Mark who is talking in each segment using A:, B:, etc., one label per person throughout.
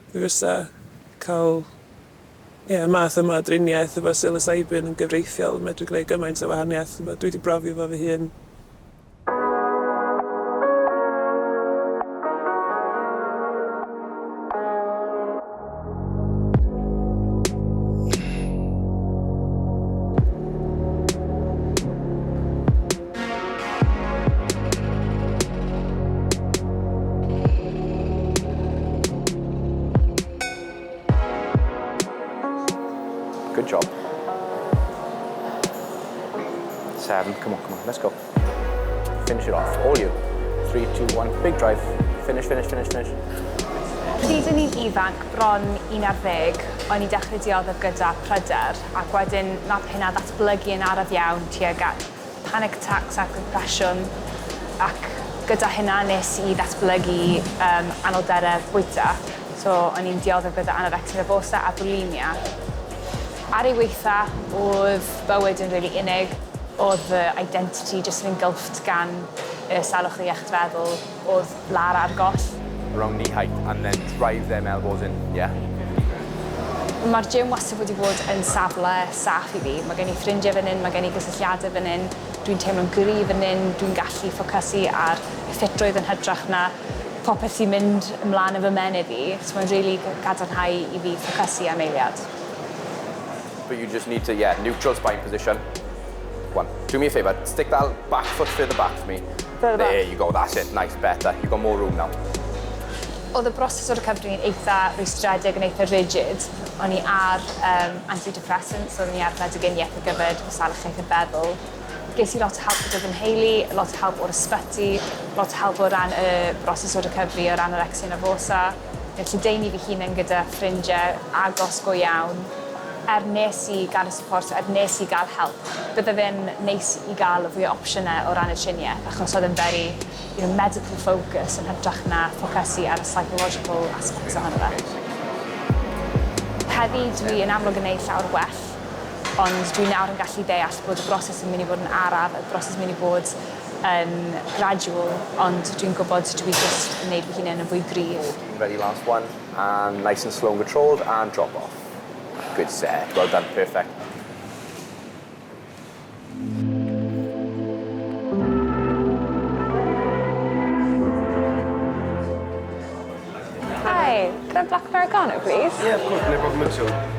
A: Mi fysa cael ie, y math yma o driniaeth efo psilocybin yn gyfreithiol yn medru gwneud gymaint o wahaniaeth. Dwi 'di brofi fo fy hun.
B: Good job. Seven, come on, come on, let's go. Finish it off, all you. Three, two, one, big drive. Finish, finish, finish, finish.
C: Pryd o'n i'n ifanc, bron 11, o'n i'n dechrau dioddef gyda pryder, ac wedyn nath hynna ddatblygu yn araf iawn tuag at panic attacks ac depression, ac gyda hynna nes i ddatblygu anhwylderau bwyta. So o'n i'n dioddef gyda anorexia nervosa a bulimia. Ar ei weitha, oedd bywyd yn really unig, oedd fy identity jyst yn engulfed gan y salwch y iechyd feddwl, oedd Lara ar goll.
B: Around knee height and then drive them elbows in, yeah?
C: Mae'r gym wastad wedi bod yn safle saff i fi. Mae gen i ffrindiau fan hyn, mae gen i gysylltiadau fan hyn, dwi'n teimlo'n gryf fan hyn, dwi'n gallu ffocysu ar y ffitrwydd yn hytrach na popeth sy'n mynd ymlaen yn fy menydd i. So mae'n really gadarnhau i fi ffocysu am eiliad.
B: But you just need to, yeah, neutral spine position. One. Do me a favour, stick that back foot further back for me.
C: Further back.
B: There you go, that's it, nice, better. You've got more room now.
C: Oedd y broses o'r recovery yn eitha rwystredig, yn eitha rigid. O'n i ar antidepressants, o'n i ar meddyginiaeth ar gyfer salwch iechyd feddwl. Ges i lot o help gyda fy nheulu, lot o help o'r ysbyty, lot o help o ran y broses o recovery o ran anorexia nervosa. Lledaenu fy hunan gyda ffrindiau agos go iawn. Er nes i gael y support, er nes i gael help, bydde fe'n neis i gael fwy o opsiynau o ran y triniaeth, achos oedd yn very medical focus yn hytrach na ffocysu ar y psychological aspects ohono fe. Heddi dwi yn amlwg yn neud llawer gwell, ond dwi nawr yn gallu deall bod y broses yn mynd i fod yn araf, y broses yn mynd i fod yn gradual, ond dwi'n gwybod dwi just yn neud fy hunan yn fwy gryf.
B: Ready, last one, and nice and slow and controlled, and drop off. Good set, well done, perfect.
C: Hi, can I have black Americano, please?
D: Yeah, of course, no problem at all.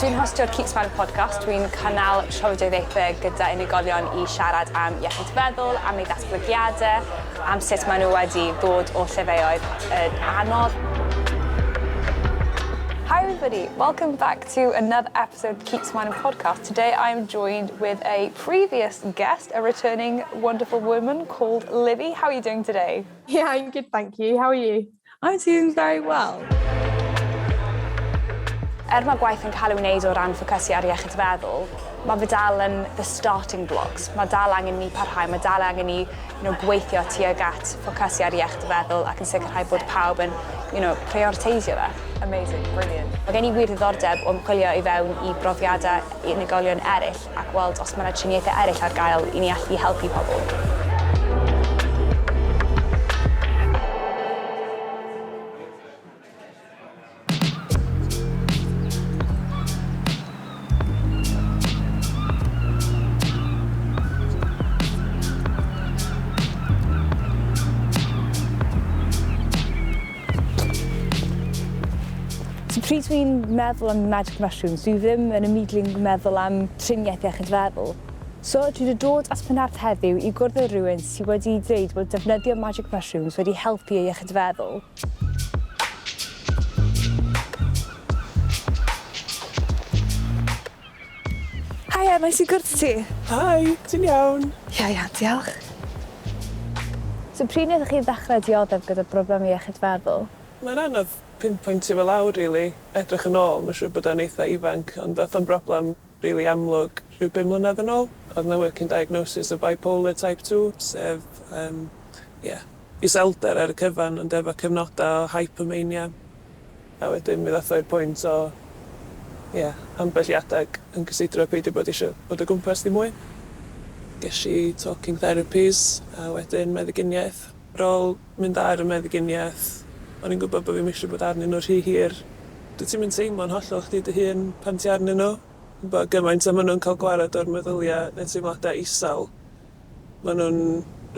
C: Dwi'n hostio'r Keep Smiling podcast. Dwi'n cynnal trafodaethau gyda unigolion i siarad am iechyd feddwl, am eu datblygiadau, am sut maen nhw wedi dod o llefeoedd anodd. Hi everybody, welcome back to another episode of Keep Smiling podcast. Today I am joined with a previous guest, a returning wonderful woman called Libby. How are you doing today?
E: Yeah, I'm good, thank you. How are you?
C: I'm doing very well. Er mae gwaith yn cael ei wneud o ran ffocysu ar iechyd feddwl, mae fe dal yn the starting blocks. Mae dal angen ni parhau, mae dal angen ni gweithio tuag at ffocysu ar iechyd feddwl ac yn sicrhau bod pawb yn prioriteisio fe.
E: Amazing, brilliant.
C: Mae gen i wir ddiddordeb o ymchwilio i fewn i brofiadau unigolion eraill ac weld os mae yna triniaethau eraill ar gael i ni allu helpu pobl. So pryd dwi'n meddwl am magic mushrooms, dwi ddim yn immediately meddwl am triniaeth iechyd feddwl. So dwi wedi dod at Penarth heddiw i gwrdd â rhywun sydd wedi dweud bod defnyddio magic mushrooms wedi helpu ei iechyd feddwl. Hiya, nice i gwrdd ti.
A: Hi, ti'n iawn?
C: Ia, ia, diolch. So pryd wnaethoch chi ddechrau dioddef gyda broblemau iechyd feddwl?
A: Mae'n anodd pinpointio fe lawr, really. Edrych yn ôl, mae'n siŵr bod o'n eitha ifanc, ond dath o'n broblem really amlwg rhyw 5 mlynedd yn ôl. Oedd 'na working diagnosis o bipolar type 2, sef yeah, iselder ar y cyfan, ond efo cyfnodau o hypomania. A wedyn mi ddath o i'r pwynt o, yeah, ambell i adeg yn cysidro peidio bod eisiau bod o gwmpas ddim mwy. Ges i talking therapies a wedyn meddyginiaeth. Ar ôl mynd ar y meddyginiaeth, o'n i'n gwybod bod fi'm eisiau bod arnyn nhw rhy hir. Dwyt ti'm yn teimlo'n hollol chdi dy hun pan ti arnyn nhw. Bo' gymaint a ma' nhw'n cael gwared o'r meddyliau neu teimladau isel, ma' nhw'n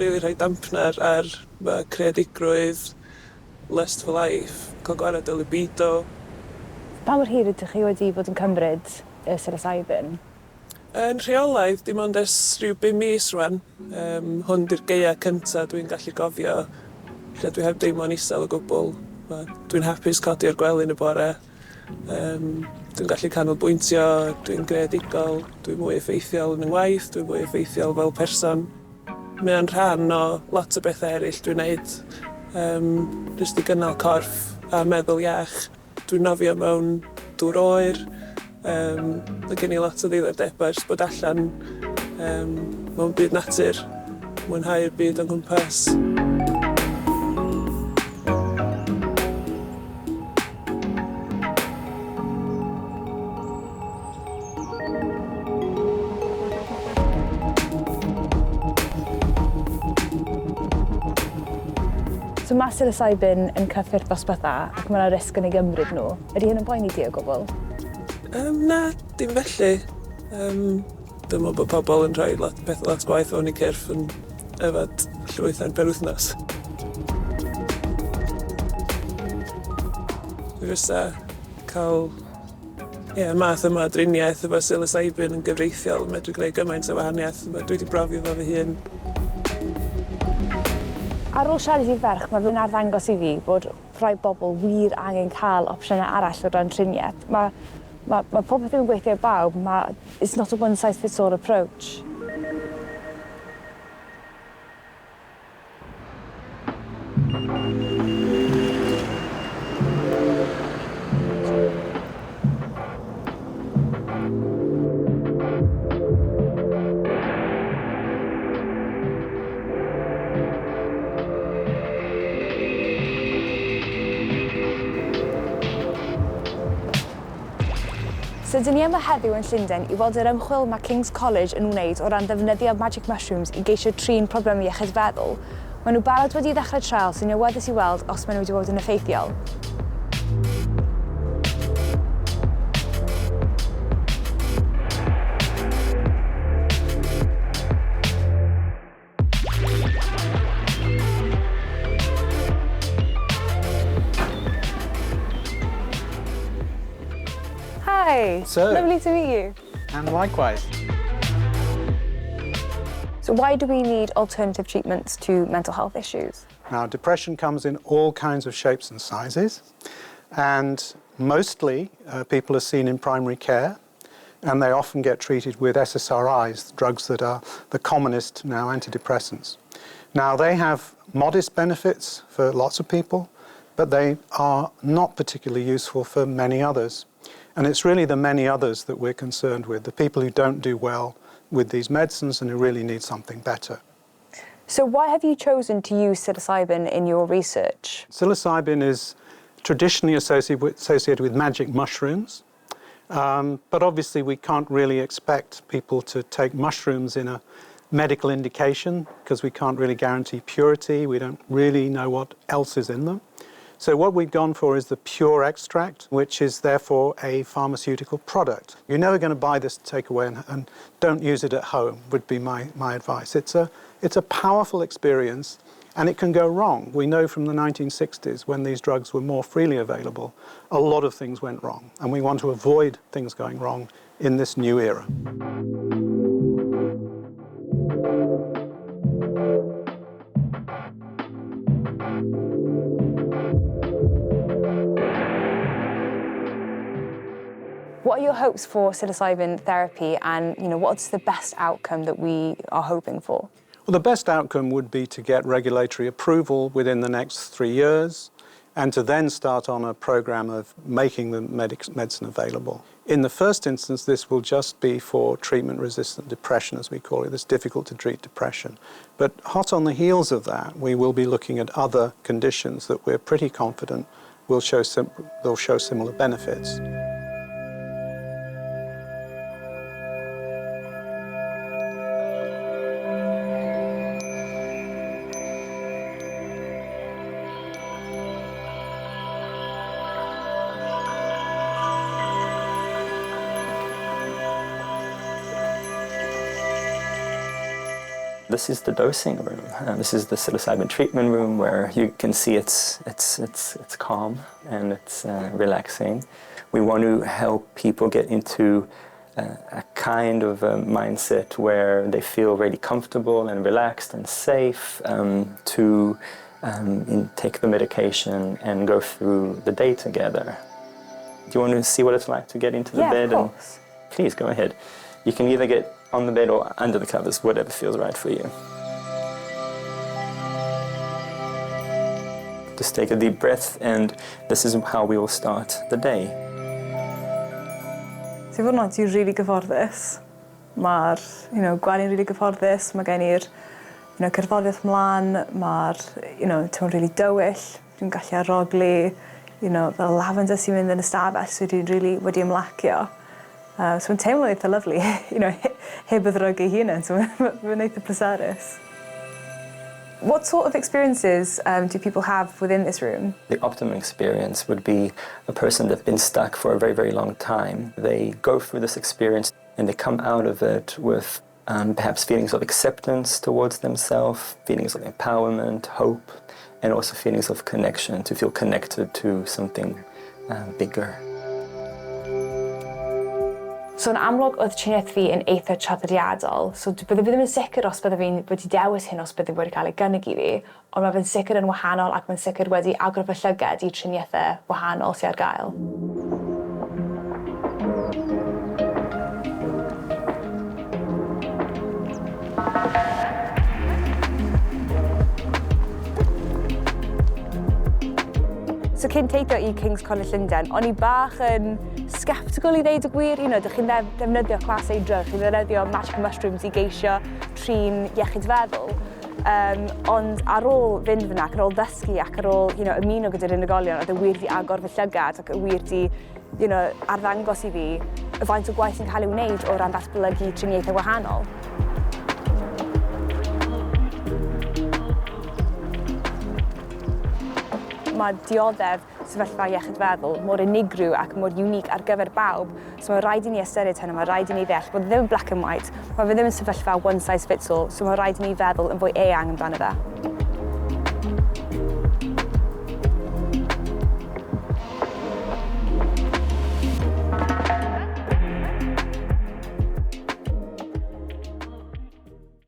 A: rili rhoi dampener ar fy creadigrwydd, lust for life, cael gwared o libido.
C: Pa mor hir ydych chi wedi bod yn cymryd y psilocybin?
A: Yn rheolaidd, dim ond ers rhyw bum mis rwan. Hwn 'di'r gaea cynta dwi'n gallu gofio lle dwi heb deimlo'n isel o gwbl. Dwi'n hapus codi o'r gwely yn y bore. Dwi'n gallu canolbwyntio, dwi'n greadigol, dwi'n mwy effeithiol yn 'y ngwaith, dwi'n fwy effeithiol fel person. Mae o'n rhan o lot o bethau eraill dwi'n neud, jyst i gynnal corff a meddwl iach. Dwi'n nofio mewn dŵr oer. Mae gen i lot o ddiddordebau jyst bod allan mewn byd natur, mwynhau'r byd o'n gwmpas.
C: So mae psilocybin yn cyffur dosbarth A ac mae yna risg yn ei gymryd nhw. Ydy hyn yn poeni ti o gwbl?
A: Na, dim felly. Dwi'n meddwl bod pobl yn rhoi lot, pethau lot gwaeth fewn eu cyrff yn yfed llwyth ar benwythnos. Mi fysa cael, ie, math yma o driniaeth efo psilocybin yn gyfreithiol yn medru gwneud gymaint o wahaniaeth. Dwi wedi brofi fo fy hun.
C: Ar ôl siarad i ferch, mae fe'n arddangos i fi bod rhai bobl wir angen cael opsiynau arall o ran triniaeth. Mae popeth ddim yn gweithio i bawb. It's not a one size fits all approach. So dyn ni yma heddiw yn Llundain i weld yr ymchwil mae King's College yn wneud o ran ddefnyddio magic mushrooms i geisio trin problemau iechyd feddwl. Maen nhw barod wedi ddechrau trial sy'n awyddus i weld os maen nhw wedi bod yn effeithiol. Hi.
D: So,
C: lovely to meet you.
D: And likewise.
C: So why do we need alternative treatments to mental health issues?
D: Now, depression comes in all kinds of shapes and sizes, and mostly people are seen in primary care, and they often get treated with SSRIs, drugs that are the commonest now antidepressants. Now, they have modest benefits for lots of people, but they are not particularly useful for many others. And it's really the many others that we're concerned with, the people who don't do well with these medicines and who really need something better.
C: So why have you chosen to use psilocybin in your research?
D: Psilocybin is traditionally associated with magic mushrooms, but obviously we can't really expect people to take mushrooms in a medical indication because we can't really guarantee purity. We don't really know what else is in them. So what we've gone for is the pure extract, which is therefore a pharmaceutical product. You're never going to buy this to take away, and don't use it at home would be my advice. It's a powerful experience, and it can go wrong. We know from the 1960s, when these drugs were more freely available, a lot of things went wrong, and we want to avoid things going wrong in this new era.
C: What are your hopes for psilocybin therapy, and what's the best outcome that we are hoping for?
D: Well, the best outcome would be to get regulatory approval within the next 3 years and to then start on a program of making the medicine available. In the first instance, this will just be for treatment-resistant depression, as we call it, this difficult-to-treat depression. But hot on the heels of that, we will be looking at other conditions that we're pretty confident they'll show similar benefits.
F: This is the dosing room. This is the psilocybin treatment room where you can see it's calm and it's relaxing. We want to help people get into a kind of a mindset where they feel really comfortable and relaxed and safe to take the medication and go through the day together. Do you want to see what it's like to get into the
C: Yeah,
F: bed?
C: Of course.
F: And please go ahead. You can either get on the bed or under the covers, whatever feels right for you. Just take a deep breath, and this is how we will start the day.
E: So i fod yn onest, dwi'n really gyfforddus. Mae'r gwely'n really gyfforddus, mae gen i'r cerddoriaeth mlaen, mae'r teimlo'n really dywyll, dwi'n gallu arogli fel lavender sy'n mynd yn y stafell, so dwi'n really wedi ymlacio. So mae'n teimlo eitha lovely, heb y ddrwg ei hunan, so mae'n eitha pleserus. What sort of experiences do people have within this room?
F: The optimum experience would be a person that's been stuck for a very, very long time. They go through this experience and they come out of it with perhaps feelings of acceptance towards themselves, feelings of empowerment, hope, and also feelings of connection, to feel connected to something bigger.
C: So yn amlwg oedd triniaeth fi yn eitha traddodiadol, so bydde fi ddim yn sicr os bydde fi'n wedi dewis hyn os bydde wedi cael ei gynnig i fi, ond mae fe'n sicr yn wahanol ac mae'n sicr wedi agor fy llygad i triniaethau wahanol sydd ar gael. So cyn teithio i King's College Llundain, o'n i bach yn sceptical i ddeud y gwir. Dych chi'n defnyddio class A drug, chi'n defnyddio magic mushrooms i geisio trin iechyd feddwl. Ond ar ôl fynd fyna, ac ar ôl ddysgu ac ar ôl ymuno gyda'r unigolion, oedd y wir di agor fy llygad ac y wir di arddangos i fi y faint o gwaith sy'n cael ei wneud o ran datblygu triniaethau wahanol. Mae dioddef sefyllfa iechyd feddwl mor unigryw ac mor unique ar gyfer bawb, so mae rhaid i ni ystyried hynny, mae rhaid i ni ddeall bod ddim yn black and white, mae fe ddim yn sefyllfa one size fits all, so mae rhaid i ni feddwl yn fwy eang amdano fe.